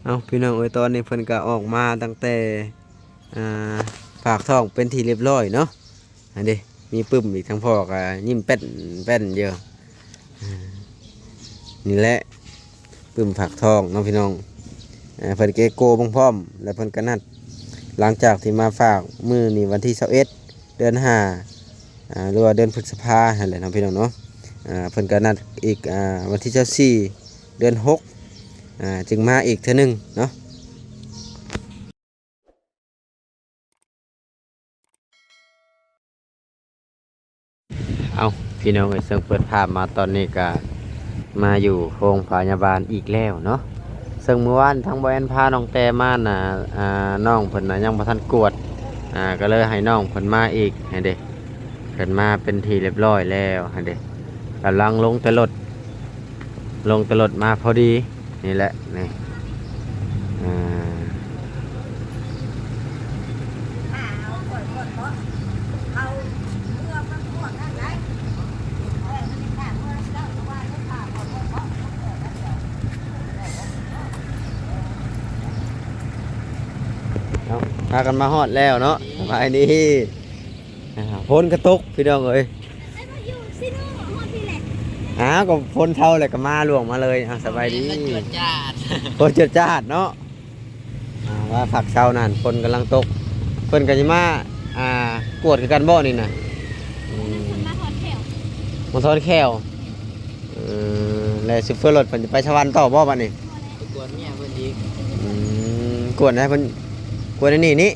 ເອົາ ພີ່ນ້ອງເອີຍ ຕອນນີ້ເພິ່ນກໍອອກມາຕັ້ງແຕ່ ອ່າ ຝາກທ້ອງເປັນທີ່ຮຽບຮ້ອຍເນາະ. ອັນເດ ມີປຶ້ມອີກ ທາງພໍ່ກໍຍິ້ມແປ້ນໆ ຢູ່. ອ່າ ນີ້ແຫຼະ ປຶ້ມຝາກທ້ອງເນາະພີ່ນ້ອງ. ເອີ ເພິ່ນເກໂກເບິ່ງພ້ອມ ແລ້ວເພິ່ນກໍນັດ ຫຼັງຈາກທີ່ມາຝາກມື້ນີ້ວັນທີຊາວເອັດ ເດືອນຫ້າ ອ່າ ຫຼືວ່າເດືອນພຶດສະພາຫັ້ນແຫຼະເນາະພີ່ນ້ອງເນາະ. ອ່າ ເພິ່ນກໍນັດອີກ ອ່າ ວັນທີຊາວສີ່ ເດືອນຫົກ ອ່າ ຈຶ່ງມາອີກເທື່ອໜຶ່ງເນາະ. ເອົາ ພີ່ນ້ອງເອີຍ ເຊິ່ງເປີດພາບມາຕອນນີ້ກະມາຢູ່ໂຮງພະຍາບານອີກແລ້ວເນາະ. ເຊິ່ງມື້ວານທາງບໍ່ແອນພານ້ອງແຕ້ມານະ ອ່າ ນ້ອງເພິ່ນນະຍັງບໍ່ທັນກວດ ອ່າ ກໍເລີຍໃຫ້ນ້ອງເພິ່ນມາອີກຫັ້ນເດ. ເພິ່ນມາເປັນທີ່ຮຽບຮ້ອຍແລ້ວຫັ້ນເດ. ກຳລັງລົງແຕ່ລົດ ລົງແຕ່ລົດມາພໍດີນີ້ແຫຼະ ນີ້ ອ່າ ເອົາ ພາກັນມາຮອດແລ້ວເນາະ. ສະບາຍດີ. ອ່າ ຝົນກໍຕົກພີ່ນ້ອງເອີຍ. ອ້າວ ກໍຝົນເຊົາແລ້ວກໍມາ ລ່ວງມາເລີຍ. ອ້າວ ສະບາຍດີ. ຝົນຈວດຈາດ ຝົນຈວດຈາດເນາະ. ອ່າ ວ່າພັກເຊົານັ້ນຝົນກຳລັງຕົກ ເພິ່ນກໍຊິມາ ອ່າ ກວດຄືກັນບໍ່ນີ້ນະ? ອືມ ມາຖອນແຂ້ວ ມາຖອນແຂ້ວ. ເອີ ແລ້ວໂຊເຟີລົດເພິ່ນຈະໄປສະຫວັນຕໍ່ບໍ່ບັດນີ້? ໄປກວດເມຍເພິ່ນອີກ. ອືມ ກວດໃດເພິ່ນ ກວດໃນນີ້ນີ້?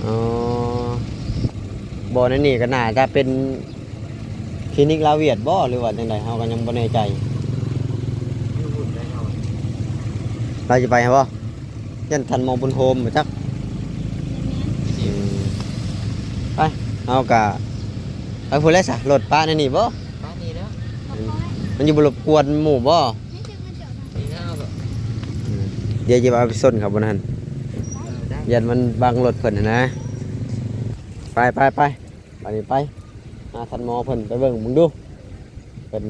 ອໍ ບໍ່ ໃນນີ້ກໍໜ້າຈະເປັນຄລີນິກລາວຫວຽດບໍ່ ຫຼືວ່າຈັ່ງໃດ ເຮົາກໍຍັງບໍ່ແນ່ໃຈ. ລາວຈະໄປຫັ້ນບໍ່? ຢ້ານທ່ານໝໍບຸນໂຮມບໍ່ຈັກ. ອືມ ໄປ ເຮົາກໍໄປພຸ້ນແຫຼະຊະ. ລົດປະໃນນີ້ບໍ່? ປະນີ້ເນາະ. ມັນຢູ່ບໍ່ລົບກວນໝູ່ບໍ່? ນີ້ເນາະ. ອືມ ດຽວຈະເອົາໄປຊົນເຂົາບ່ອນຫັ້ນ. ເອີ ຢ້ານມັນບັງລົດເພິ່ນຫັ້ນນະ. ໄປ ໄປ ໄປ ບາດນີ້ໄປຫາທ່ານໝໍເພິ່ນ ໄປເບິ່ງເບິ່ງດູ ເພິ່ນ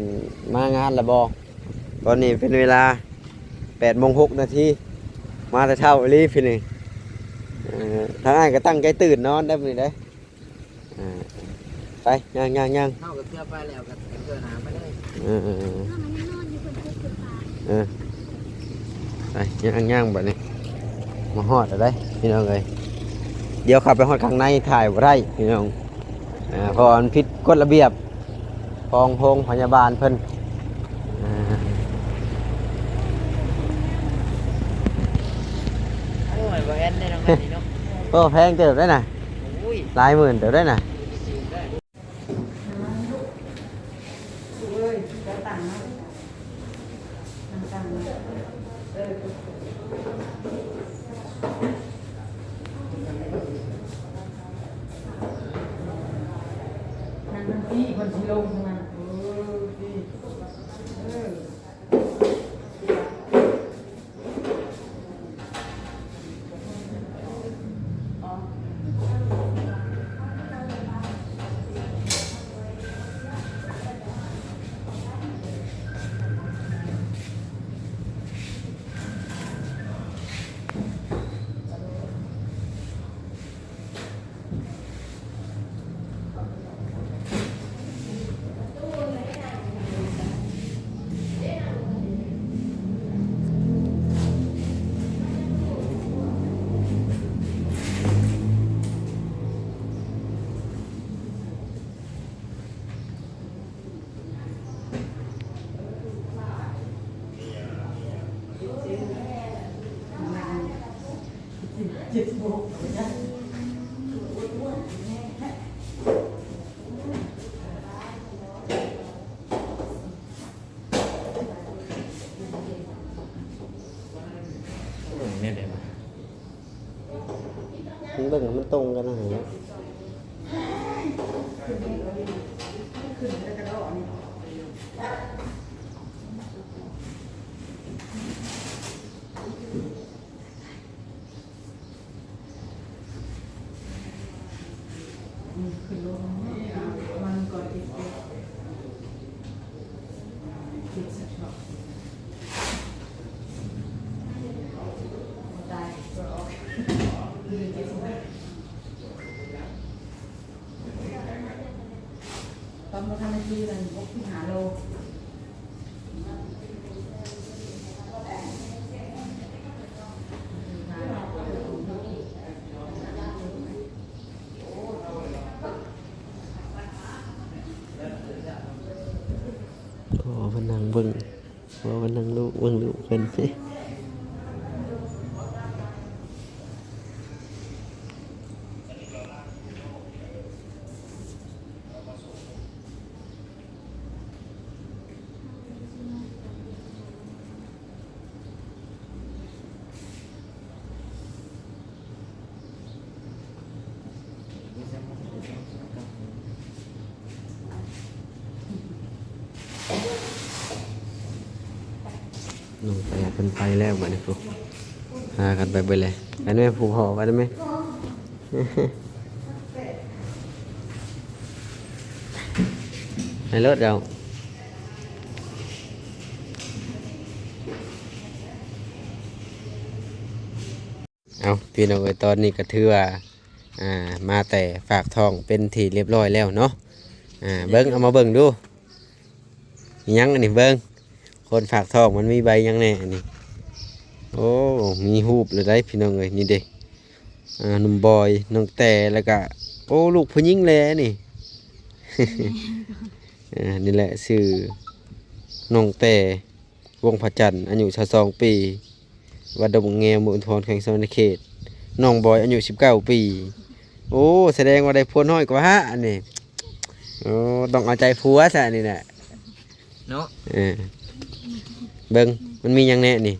ມາງານແລ້ວບໍ່. ຕອນນີ້ເປັນເວລາແປດໂມງຫົກນາທີ ມາແຕ່ເຊົ້າອີ່ຫຼີພີ່ນີ້. ເອີ ທາງອ້າຍກໍຕັ້ງໃຈຕື່ນນອນໄດ໋ມື້ນີ້ໄດ໋. ອ່າ ໄປ ຍ່າງ ຍ່າງ ຍ່າງ ເຮົາກໍເທື່ອໄປແລ້ວກໍເທື່ອໜ້າໄປເລີຍ. ເອີ ເອີ ເອີ ເອີ ໄປ ຍ່າງ ຍ່າງ ບາດນີ້ ມາຮອດແລ້ວເດ້ພີ່ນ້ອງເອີຍ. ດຽວເຂົ້າໄປຮອດຂ້າງໃນຖ່າຍບໍ່ໄດ້ພີ່ນ້ອງ ອ່າ ເພາະວ່າມັນຜິດກົດລະບຽບຂອງໂຮງພະຍາບານເພິ່ນ. ອ່າ ໂອ້ຍ ບໍ່ແມ່ນເດ້ນ້ອງອັນນີ້ເນາະ. ໂອ້ ແພງເຕີບໄດ໋ນະ. ໂອ້ຍ ຫຼາຍໝື່ນເຕີບໄດ໋ນະ. ເບິ່ງໃຫ້ມັນຕົງກັນນະ. ມັນກໍຕິດ ຕິດສະເພາະ. ພໍ່ເພິ່ນນັ່ງເບິ່ງ ພໍ່ເພິ່ນນັ່ງລູກ ເບິ່ງລູກເພິ່ນ. ນ້ອງແຕເພິ່ນໄປແລ້ວ ບາດນີ້ ພາກັນໄປເບິດແລ້ວ. ໄປໄດ້ແມ່ ຜູ້ພໍ່ ໄປໄດ້ແມ່. ໃຫ້ລົດເຈົ້າ. ເອົາ ພີ່ນ້ອງເອີຍ ຕອນນີ້ກໍຖືວ່າ ອ່າ ມາແຕ່ຝາກທ້ອງເປັນທີ່ລຽບຮ້ອຍແລ້ວເນາະ. ອ່າ ເບິ່ງ ເອົາມາເບິ່ງດູ ມີຫຍັງອັນນີ້ ເບິ່ງ ຄົນຝາກທ້ອງມັນມີໃບຫຍັງແດ່ອັນນີ້. ໂອ້ ມີຮູບເລີຍໄດ໋ ພີ່ນ້ອງເອີຍ ນີ້ເດ້. ອ່າ ໜຸ່ມບອຍ ນ້ອງແຕ ແລ້ວກະ ໂອ້ ລູກຜູ້ຍິງແຫຼະນີ້. ອ່າ ນີ້ແຫຼະ ຊື່ນ້ອງແຕ ວົງພະຈັນ ອາຍຸຊາວສອງປີ ວັດດົງແງວ ເມືອງອຸທຸມພອນ ແຂວງສະຫວັນນະເຂດ. ນ້ອງບອຍ ອາຍຸສິບເກົ້າປີ. ໂອ້ ສະແດງວ່າໄດ້ຜົວນ້ອຍກວ່າ ອັນນີ້. ໂອ້ ຕ້ອງເອົາໃຈຜົວຊະ ອັນນີ້ນະ ເນາະ. ເອີ ເບິ່ງ ມັນມີຫຍັງແດ່ນີ້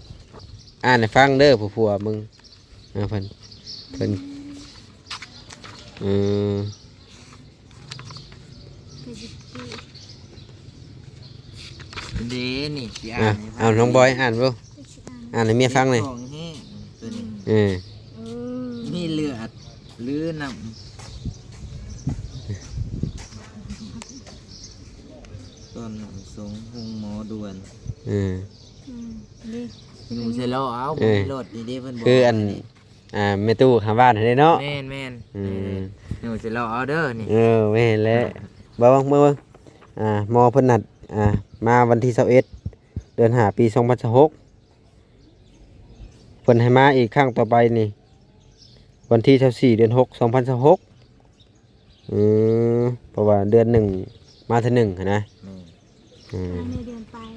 ອ່ານໃຫ້ຟັງເດີ ຜູ້ຜົວເບິ່ງ. ອ່າ ເພິ່ນ ເພິ່ນ ເອີ ເດ້ນີ້ ຊິອ່ານໃຫ້ຟັງ. ເອົາ ນ້ອງບອຍ ອ່ານເບິ່ງ ອ່ານໃຫ້ເມຍຟັງແດ່. ຂອງແຮງຕົວນີ້ ເອີ ເອີ ມີເລືອດຫຼືນ້ຳ ຕອນນຳສົ່ງໂຮງໝໍດ່ວນ. ເອີ ອືມ ເດ້ ຢູ່ໃສ່ລໍ້ເອົາ ເອີ ບໍ່ມີລົດນີ້ເດ້ ເພິ່ນບອກ ຄືອັນ ນີ້ ອ່າ ແມ່ຕູ້ຂ້າງບ້ານຫັ້ນເດ້ເນາະ. ແມ່ນໆ ອືມ ນີ້ ຢູ່ໃສ່ລໍ້ເອົາເດີນີ້. ເອີ ແມ່ນແຫຼະ ເບິ່ງ ເບິ່ງ ເບິ່ງ ອ່າ ໝໍເພິ່ນນັດ ອ່າ ມາວັນທີຊາວເອັດ ເດືອນຫ້າ ປີສອງພັນຊາວຫົກ ເພິ່ນໃຫ້ມາອີກຄັ້ງຕໍ່ໄປນີ້ ວັນທີຊາວສີ່ ເດືອນຫົກ ສອງພັນຊາວຫົກ. ອືມ ເພາະວ່າເດືອນໜຶ່ງມາເທື່ອໜຶ່ງຫັ້ນນະ. ແມ່ນ ອືມ ໄດ້ເດືອນປາຍ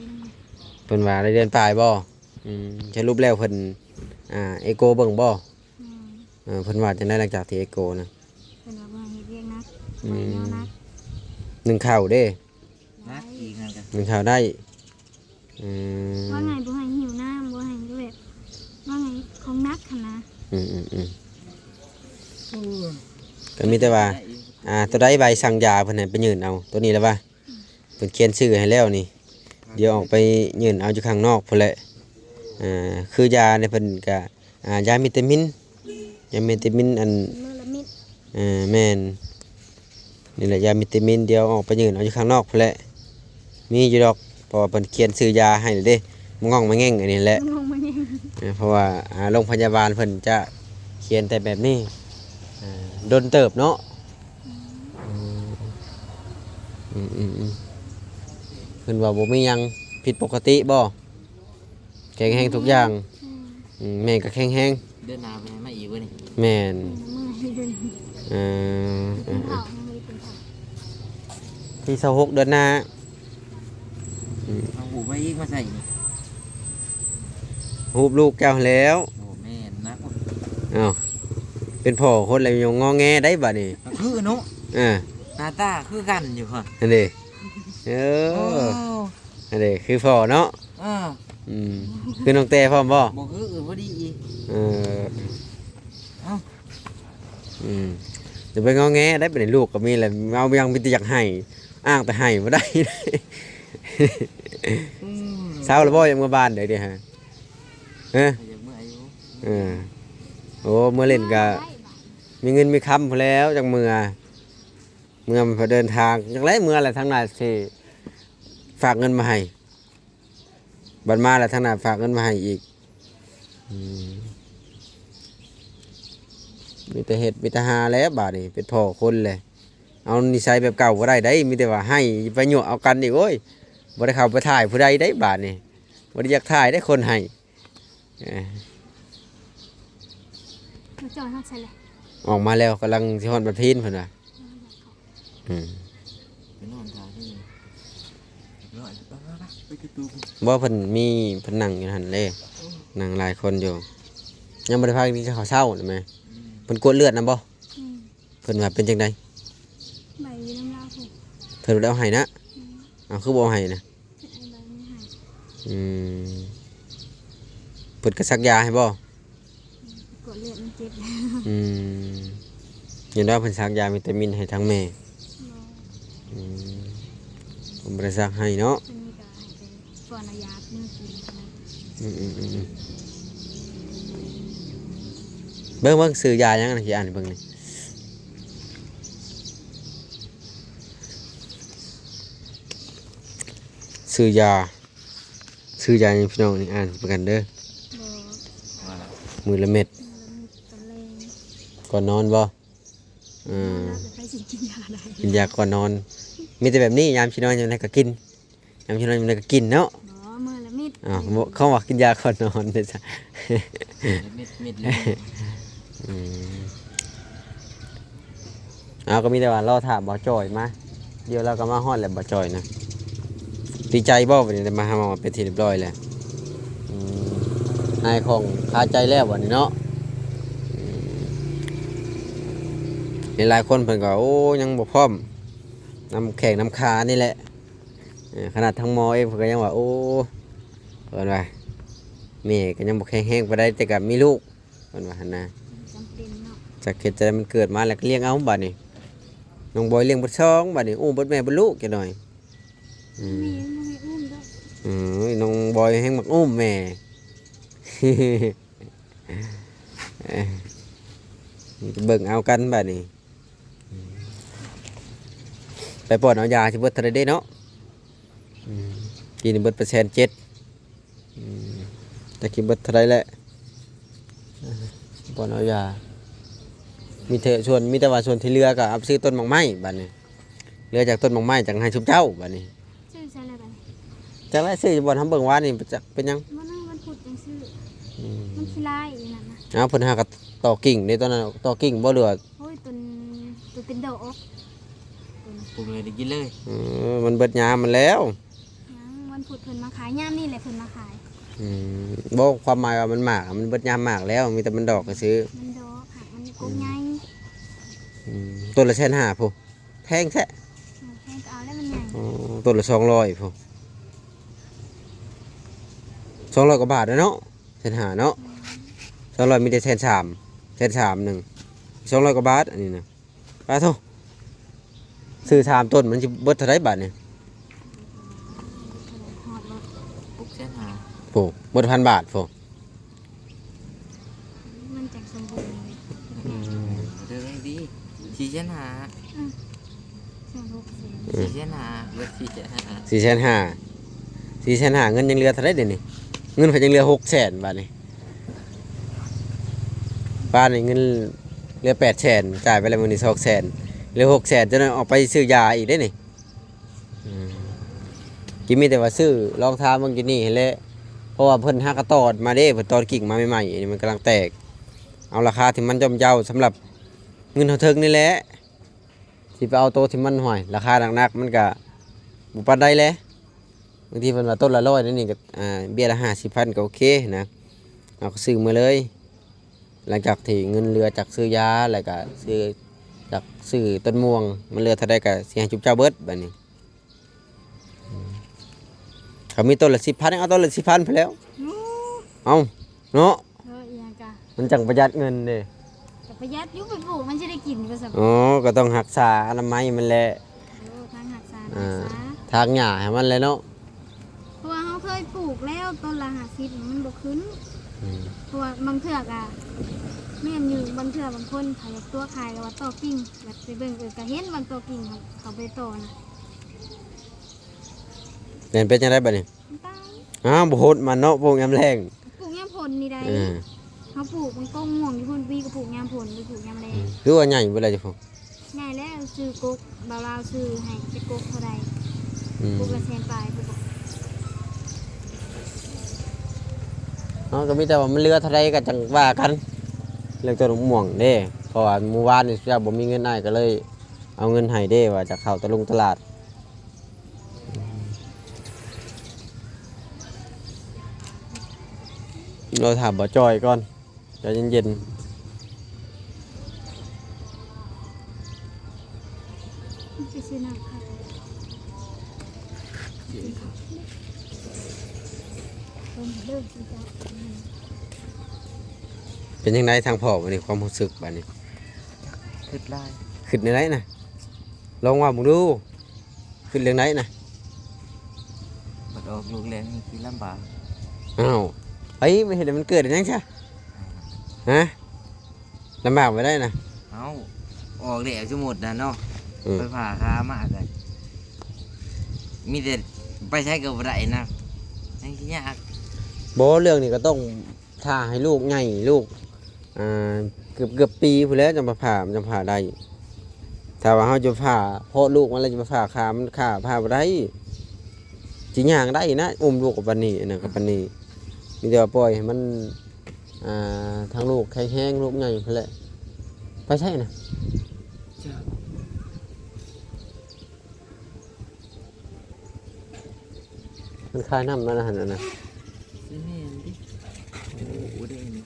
ເພິ່ນວ່າໄດ້ເດືອນປາຍບໍ່? ອືມ ສະຫຼຸບແລ້ວເພິ່ນ ອ່າ ເອໂກເບິ່ງບໍ່? ແມ່ນ ເອີ ເພິ່ນວ່າຈັ່ງໃດຫຼັງຈາກທີ່ເອໂກນະ? ເພິ່ນວ່າບໍ່ໃຫ້ເຮັດວຽກໜັກ ອືມ ບໍ່ໃຫ້ຍ່າງໜັກ ໜຶ້ງເຂົ້າເດ້ ໜັກອີກຫັ້ນກະ ໜຶ້ງເຂົ້າໄດ້. ອືມ ວ່າໄງ ບໍ່ໃຫ້ຫິວນ້ຳ ບໍ່ໃຫ້ແບບ ວ່າໄງ ຂອງໜັກຫັ້ນນະ. ອືມໆໆ ໂອ້ຍ ກໍມີແຕ່ວ່າ ອ່າ ຕົວໃດໃບສັ່ງຢາເພິ່ນໃຫ້ໄປຍື່ນເອົາ ຕົວນີ້ລະວ່າ ເພິ່ນຂຽນຊື່ໃຫ້ແລ້ວນີ້ ດຽວອອກໄປຍື່ນເອົາຢູ່ຂ້າງນອກພຸ້ນແຫຼະ. ອ່າ ຄືຢານີ້ເພິ່ນກະ ອ່າ ຢາວິຕາມິນ ຢາວິຕາມິນອັນ ເມລາມິດ ເອີ ແມ່ນ ນີ້ແຫຼະ ຢາວິຕາມິນ ດຽວອອກໄປຍື່ນເອົາຢູ່ຂ້າງນອກພຸ້ນແຫຼະ. ມີຢູ່ດອກ ເພາະວ່າເພິ່ນຂຽນຊື່ຢາໃຫ້ແລ້ວເດ້ ມະງ່ອງມະແງ່ງອັນນີ້ແຫຼະ ມະງ່ອງມະແງ່ງ ເອີ ເພາະວ່າ ອ່າ ໂຮງພະຍາບານເພິ່ນຈະຂຽນແຕ່ແບບນີ້. ອ່າ ດົນເຕີບເນາະ. ອືມ ອືມ ອືມ ອືມ ເພິ່ນວ່າບໍ່ມີຫຍັງຜິດປົກກະຕິບໍ່? ແຂງແຮງທຸກຢ່າງ. ອືມ ອືມ ແມ່ກໍແຂງແຮງ. ເດືອນໜ້າເພິ່ນໃຫ້ມາອີກບໍ່ນີ້? ແມ່ນ ເອີ ເອີ ເອີ ທີຊາວຫົກ ເດືອນໜ້າ. ອືມ ເອົາຮູບໃຜອີກມາໃສ່ນີ້? ຮູບລູກເຈົ້າຫັ້ນແຫຼ້ວ. ໂອ້ ແມ່ນນະ. ອ້າວ ເປັນພໍ່ຄົນແລ້ວຍັງງໍແງໄດ໋ບາດນີ້. ກໍຄືເນາະ. ເອີ ໜ້າຕາຄືກັນຢູ່ຫັ້ນເດ້. ເອີ ໂອ້ ອັນນີ້ຄືພໍ່ເນາະ. ເອີ ອືມ ຄືນ້ອງແຕພ້ອມບໍ່? ບໍ່ຄື ພໍດີອີກ. ເອີ ເອົ້າ ອືມ ຢ່າໄປງໍແງໄດ້ ບາດນີ້ລູກກໍມີແລ້ວ ເວົ້າຫຍັງມີແຕ່ຢາກໄຫ້ ອ້າງແຕ່ໄຫ້ບໍ່ໄດ້. ອືມ ເຊົາແລ້ວບໍ່? ຢາກເມືອບ້ານເດ້ ເດ້ຮະ? ຮະ? ຢາກເມືອຢູ່. ເອີ ໂອ້ ເມືອຫຼິ້ນກໍມີເງິນມີຄຳພຸ້ນແລ້ວ ຈັ່ງເມືອ. ເມືອມັນເດີນທາງ ຈັ່ງໃດເມືອແຫຼະ ທາງໜ້າຊິຝາກເງິນມາໃຫ້ ບັດມາແລ້ວທາງໜ້າຝາກເງິນມາໃຫ້ອີກ. ອືມ ມີແຕ່ເຮັດ ມີແຕ່ຫາແຫຼະບາດນີ້ ເປັນພໍ່ຄົນແຫຼະ. ເອົານິໄສແບບເກົ່າບໍ່ໄດ້ໄດ໋ ມີແຕ່ວ່າໃຫ້ ໄປຍົວະເອົາກັນອີກ ໂອ້ຍ ບໍ່ໄດ້ເຂົ້າໄປຖ່າຍຜູ້ໃດໄດ໋ບາດນີ້ ບໍ່ໄດ້ຢາກຖ່າຍໄດ໋ຄົນໃຫ້. ເອີ ມາຈອດຮອດໃສແຫຼະ? ອອກມາແລ້ວ ກຳລັງຊິຮອດບັດພີນເພິ່ນວ່າ. ອືມ ໄປນອນຖ້າທີ່ນີ້ ເອີ ໄປ ໄປ ໄປ ໄປກະຕູ. ບໍ່ ເພິ່ນມີ ເພິ່ນນັ່ງຢູ່ຫັ້ນເດ້ ນັ່ງຫຼາຍຄົນຢູ່ ຍັງບໍ່ໄດ້ພາກັນກິນເຂົ້າເຊົ້ານະແມ່. ອືມ ເພິ່ນກວດເລືອດນຳບໍ່? ອືມ ເພິ່ນວ່າເປັນຈັ່ງໃດ? ໃບຢູ່ນຳລາວພຸ້ນ ເພິ່ນບໍ່ໄດ້ເອົາໃຫ້ນະ? ອືມ ເອົາ ຄືບໍ່ເອົາໃຫ້ນະ? ເພິ່ນເອົາໃບມາໃຫ້. ອືມ ເພິ່ນກໍສັກຢາໃຫ້ບໍ່? ອືມ ກວດເລືອດມັນເຈັບ. ອືມ ເຫັນວ່າເພິ່ນສັກຢາວິຕາມິນໃຫ້ທາງແມ່. ບໍ່. ອືມ ເພິ່ນບໍ່ໄດ້ສັກໃຫ້ເນາະ. ເພິ່ນມີກະໃຫ້ແຕ່ ກ່ອນເອົາຢາເມືອກິນ. ອືມໆໆໆ ເບິ່ງ ເບິ່ງ ຊື່ຢາຫຍັງນະ ຊິອ່ານໃຫ້ເບິ່ງນີ້ ຊື່ຢາ ຊື່ຢາຫຍັງພີ່ນ້ອງນີ້ ອ່ານໃຫ້ເບິ່ງກັນເດີ. ບໍ່ ມື້ລະເມັດ ມື້ລະເມັດ ຕອນແລງ ກ່ອນນອນບໍ່? ເອີ ນອນຫຼັບແລ້ວໃຜຊິກິນຢາໄດ້ ກິນຢາກ່ອນນອນ. ມີແຕ່ແບບນີ້ ຍາມຊິນອນຍາມໃດກໍກິນ ຍາມຊິນອນຍາມໃດກໍກິນເນາະ. ບໍ່ ມື້ລະເມັດ. ອ້າວ ບໍ່ ເຂົາວ່າກິນຢາກ່ອນນອນເດ້ຊະ. ເມັດ ເມັດ ອືມ ເອົາ ກໍມີແຕ່ວ່າລໍຖ້າບ່າວຈ່ອຍມາ ດຽວລາວກໍມາຮອດແລ້ວ ບ່າວຈ່ອຍນະ. ດີໃຈບໍ່ບັດນີ້ ໄດ້ມາຫາໝໍເປັນທີ່ຮຽບຮ້ອຍແລ້ວ? ອືມ ຫາຍຂ້ອງຄາໃຈແລ້ວບັດນີ້ເນາະ. ອືມ ຫຼາຍໆຄົນເພິ່ນກໍ ໂອ້ ຍັງບໍ່ພ້ອມ ນຳແຂ້ງນຳຂານີ້ແຫຼະ. ເອີ ຂະໜາດທາງໝໍເອງເພິ່ນກໍຍັງວ່າ ໂອ້ ເພິ່ນວ່າ ແມ່ກໍຍັງບໍ່ແຂງແຮງປານໃດ ແຕ່ກໍມີລູກ ເພິ່ນວ່າຫັ້ນນະ. ຈຳເປັນເນາະ ຈັກເຮັດຈັ່ງໃດ ມັນເກີດມາແລ້ວກໍລ້ຽງເອົາບາດນີ້. ນ້ອງບອຍລ້ຽງເບິດສອງບາດນີ້ ອຸ້ມເບິດແມ່ເບິດລູກຈັກໜ່ອຍ. ອືມ ແມ່ບໍ່ໃຫ້ອຸ້ມດອກ. ເອີຍ ນ້ອງບອຍແຮງມັກອຸ້ມແມ່. ເອີ ເບິ່ງເອົາກັນບາດນີ້. ໄປປ້ອນເອົາຢາຊິເບິດເທົ່າໃດເດ້ເນາະ? ອືມ ກີ້ນີ້ເບິດໄປແສນເຈັດ. ອືມ ຈັກຊິເບິດເທົ່າໃດແຫຼະ ປ້ອນເອົາຢາ. ມີແຕ່ສ່ວນ ມີແຕ່ວ່າສ່ວນທີ່ເຫຼືອກໍເອົາໄປຊື້ຕົ້ນໝາກໄມ້ບາດນີ້. ເຫຼືອຈາກຕົ້ນໝາກໄມ້ຈັ່ງໃຫ້ຊຸມເຈົ້າບາດນີ້. ຊື້ໃສແລ້ວບາດນີ້? ຈັກແຫຼະ ຊື້ຢູ່ບ່ອນເຮົາເບິ່ງວານນີ້ ຈັກເປັນຫຍັງ. ມື້ໜຶ່ງວັນພຸດຈັ່ງຊື້. ອືມ ມັນຂີ້ລາຍອີ່ນັ້ນນະ. ອ້າວ ເພິ່ນຫາກໍຕໍ່ກິ່ງເດ້ ຕອນນັ້ນຕໍ່ກິ່ງບໍ່ ຫຼືວ່າ ໂອ້ຍ ຕົ້ນ ຕົ້ນເປັນດອກອອກ ປູກເລີຍໄດ້ກິນເລີຍ. ເອີ ມັນເບິດຍາມມັນແລ້ວ. ຍັງ ວັນພຸດເພິ່ນມາຂາຍ ຍາມນີ້ແຫຼະເພິ່ນມາຂາຍ. ອືມ ບໍ່ ຄວາມໝາຍວ່າມັນໝາກ ມັນເບິດຍາມໝາກແລ້ວ ມີແຕ່ມັນດອກຊື່ໆ. ມັນດອກຫາກມັນກົກໃຫຍ່. ອືມ ອືມ ຕົ້ນລະແສນຫ້າພຸ້ນ ແພງແທ້. ເອີ ແພງກໍເອົາແລ້ວ ມັນໃຫຍ່. ອໍ ຕົ້ນລະສອງຮ້ອຍພຸ້ນ ສອງຮ້ອຍກວ່າບາດແລ້ວເນາະ. ແສນຫ້າເນາະ. ອືມ ສອງຮ້ອຍ ມີແຕ່ແສນສາມ ແສນສາມໜຶ່ງ ສອງຮ້ອຍກວ່າບາດ ອັນນີ້ນະ. ປາໂທ້ ຊື້ສາມຕົ້ນມັນຊິເບິດເທົ່າໃດບາດນີ້? ຮອດ ຫົກແສນຫ້າ ໂອ້ ເບິດພັນບາດພຸ້ນ. ມັນຈັ່ງສົມບູນ. ອືມ ເດີແຮງດີ ສີ່ແສນຫ້າ. ອືມ ສອງ ຫົກແສນ. ອືມ ສີ່ແສນຫ້າ ເບິດສີ່ແສນຫ້າ ສີ່ແສນຫ້າ ສີ່ແສນຫ້າ ເງິນຍັງເຫຼືອເທົ່າໃດດຽວນີ້? ເງິນຂ້ອຍຍັງເຫຼືອຫົກແສນບາດນີ້. ປານນີ້ເງິນເຫຼືອແປດແສນ ຈ່າຍໄປແລ້ວມື້ນີ້ສອງແສນ ເຫຼືອຫົກແສນ ຈະໄດ້ອອກໄປຊື້ຢາອີກເດ້ນີ້. ອືມ ກິນມີແຕ່ວ່າຊື້ລອງທາເບິ່ງກິນນີ້ຫັ້ນແຫຼະ ເພາະວ່າເພິ່ນຫາກະຕອດມາເດ້ ເພິ່ນຕອດກິ່ງມາໃໝ່ໆ ອັນນີ້ມັນກຳລັງແຕກ. ເອົາລາຄາທີ່ມັນຍ່ອມເຢາະສຳລັບເງິນເຮົາເຖິງນີ້ແຫຼະ. ຊິໄປເອົາໂຕທີ່ມັນ ຫ້ວຍ ລາຄາໜັກໆ ມັນກະບໍ່ປານໃດແຫຼະ. ບາງທີເພິ່ນວ່າຕົ້ນລະຮ້ອຍ ນີ້ກໍ ອ່າ ເບ້ຍລະຫ້າສິບພັນ ກໍໂອເຄນະ ເຮົາກໍຊື້ມາເລີຍ. ຫຼັງຈາກທີ່ເງິນເຫຼືອຈາກຊື້ຢາ ແລ້ວກໍຊື້ ຈາກຊື້ຕົ້ນມ່ວງ ມັນເຫຼືອເທົ່າໃດກໍຊິໃຫ້ຈຸບເຈົ້າເບິດບາດນີ້. ອືມ ກໍມີຕົ້ນລະສິບພັນ ເອົາຕົ້ນລະສິບພັນໄປແລ້ວ. ໂອ້ ເອົາເນາະ. ເອີ ອີຫຍັງກະ ມັນຈັ່ງປະຢັດເງິນເດ້. ກໍປະຢັດຢູ່ ໄປປູກມັນຊິໄດ້ກິນວ່າຊັ້ນ. ອໍ ກໍຕ້ອງຮັກສາອະນາໄມມັນແຫຼະ. ໂອ້ ທາງຮັກສາ ອ່າ ຮັກສາ ຖາງຫຍ້າໃຫ້ມັນແຫຼະເນາະ. ເພາະວ່າເຮົາເຄີຍປູກແລ້ວ ຕົ້ນລະຫ້າສິບ ມັນບໍ່ຂຶ້ນ. ອືມ ເພາະວ່າບາງເທື່ອກະ ແມ່ນຢູ່ ບາງເທື່ອບາງຄົນເຂົາຢາກຕົວະຂາຍ ກໍວ່າຕໍ່ກິ່ງ ບັດໄປເບິ່ງ ເອີ ກໍເຫັນວ່າຕໍ່ກິ່ງ ເຂົາ ເຂົາບໍ່ໄດ້ຕໍ່ນະ. ແມ່ນເປັນຈັ່ງໃດບາດນີ້? ມັນຕາຍ. ອ້າວ ບໍ່ຫົດມັນເນາະ ປູກຍາມແລ້ງ ປູກຍາມຝົນນີ້ໃດ. ເອີ ເຮົາປູກມັນກໍມ່ວງຢູ່ພຸ້ນ ປີກໍປູກຍາມຝົນ ໄປປູກຍາມແລ້ງ. ອືມ ຄືວ່າໃຫຍ່ບໍ່ໄດ້ຢູ່ພຸ້ນ. ງ່າຍແລ້ວ ຊື້ກົກ ບ່າວລາວຊື້ໃຫ້ຈັກກົກເທົ່າໃດ? ອືມ ກົກລະແສນປາຍ ເຮົາກໍມີແຕ່ວ່າມັນເຫຼືອເທົ່າໃດກໍຈັ່ງວ່າກັນ ເລື່ອງຕົ້ນໝາກມ່ວງເດ້ ເພາະວ່າມື້ວານນີ້ເຈົ້າບໍ່ມີເງິນ ອ້າຍກໍເລີຍເອົາເງິນໃຫ້ເດ້ ວ່າຈະເຂົ້າຕະລຸງຕະຫຼາດ. ລໍຖ້າບ່າວຈ່ອຍກ່ອນ ໃຈເຢັນໆ. ໄປຊື້ນ້ຳ ເປັນຈັ່ງໃດທາງພໍ່ບັດນີ້ ຄວາມຮູ້ສຶກບັດນີ້? ຄຶດຫຼາຍ ຄຶດແນວໃດນະ? ລອງເວົ້າເບິ່ງດູ. ຄຶດເລື່ອງໃດນະ? ບັດອອກລູກແລ້ວນີ້ຄືລຳບາກ. ອ້າວ ໄປ ມັນເຮັດໃຫ້ມັນເກີດຫຍັງຊະ? ຮະ? ລຳບາກບໍ່ໄດ້ນະ? ເອົ້າ ອອກແລ້ວ ສົມມຸດນະເນາະ ອືມ ໄປຜ່າຂາມາກໍມີແຕ່ໄປໃສກໍບໍ່ໄດ້ນະ ຍັງຊິຍາກ. ບໍ່ ເລື່ອງນີ້ກໍຕ້ອງ ຖ້າໃຫ້ລູກໃຫຍ່ ລູກ ອ່າ ເກືອບ ເກືອບປີພຸ້ນແຫຼະ ຈັ່ງມາຜ່າ ຈັ່ງຜ່າໄດ້. ຖ້າວ່າເຮົາຈະຜ່າ ເພາະລູກມາແລ້ວຈະມາຜ່າຂາ ມັນຂາຜ່າບໍ່ໄດ້ ຊິຍ່າງໄດ້ນະ ອຸ້ມລູກກັບປານນີ້ ອັນນັ້ນກັບປານນີ້ ມີແຕ່ວ່າປ່ອຍໃຫ້ມັນ ອ່າ ທັງລູກແຂງແຮງ ລູກໃຫຍ່ພຸ້ນແຫຼະ. ໄປໃສນະ? ມັນຄາຍນ້ຳມັນຫັ້ນນະ. ຊິແມ່ນຕິ? ໂອ້ ບໍ່ໄດ້ນີ້.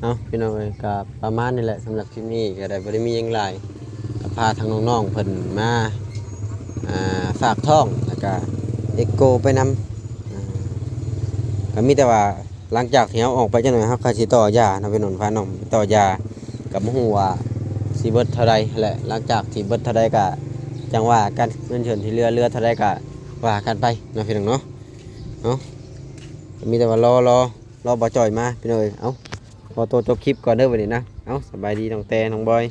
ເອົາ ພີ່ນ້ອງເອີຍ ກໍປະມານນີ້ແຫຼະ ສຳລັບຄລິບນີ້ກໍໄດ້ ບໍ່ໄດ້ມີຫຍັງຫຼາຍ ກໍພາທາງນ້ອງໆເພິ່ນມາ ອ່າ ຝາກທ້ອງ ແລ້ວກໍເອັກໂກໄປນຳ ອ່າ ກໍມີແຕ່ວ່າ ຫຼັງຈາກທີ່ເຮົາອອກໄປຈັກໜ່ອຍ ເຮົາກໍຊິຕໍ່ຢາເນາະ ພີ່ນ້ອງ ພານ້ອງໄປຕໍ່ຢາ ກໍບໍ່ຮູ້ວ່າຊິເບິດເທົ່າໃດແຫຼະ. ຫຼັງຈາກທີ່ເບິດເທົ່າໃດກໍຈັ່ງວ່າກັນ ເງິນສ່ວນທີ່ເຫຼືອ ເຫຼືອເທົ່າໃດກໍວ່າກັນໄປເນາະ ພີ່ນ້ອງເນາະ. ເອົາ ກໍມີແຕ່ວ່າລໍ ລໍ ລໍບ່າວຈ່ອຍມາ ພີ່ນ້ອງເອີຍ. ເອົາ ຂໍໂຕຈົບຄລິບກ່ອນເດີບັດນີ້ນະ. ເອົາ ສະບາຍດີ ນ້ອງແຕ ນ້ອງບອຍ.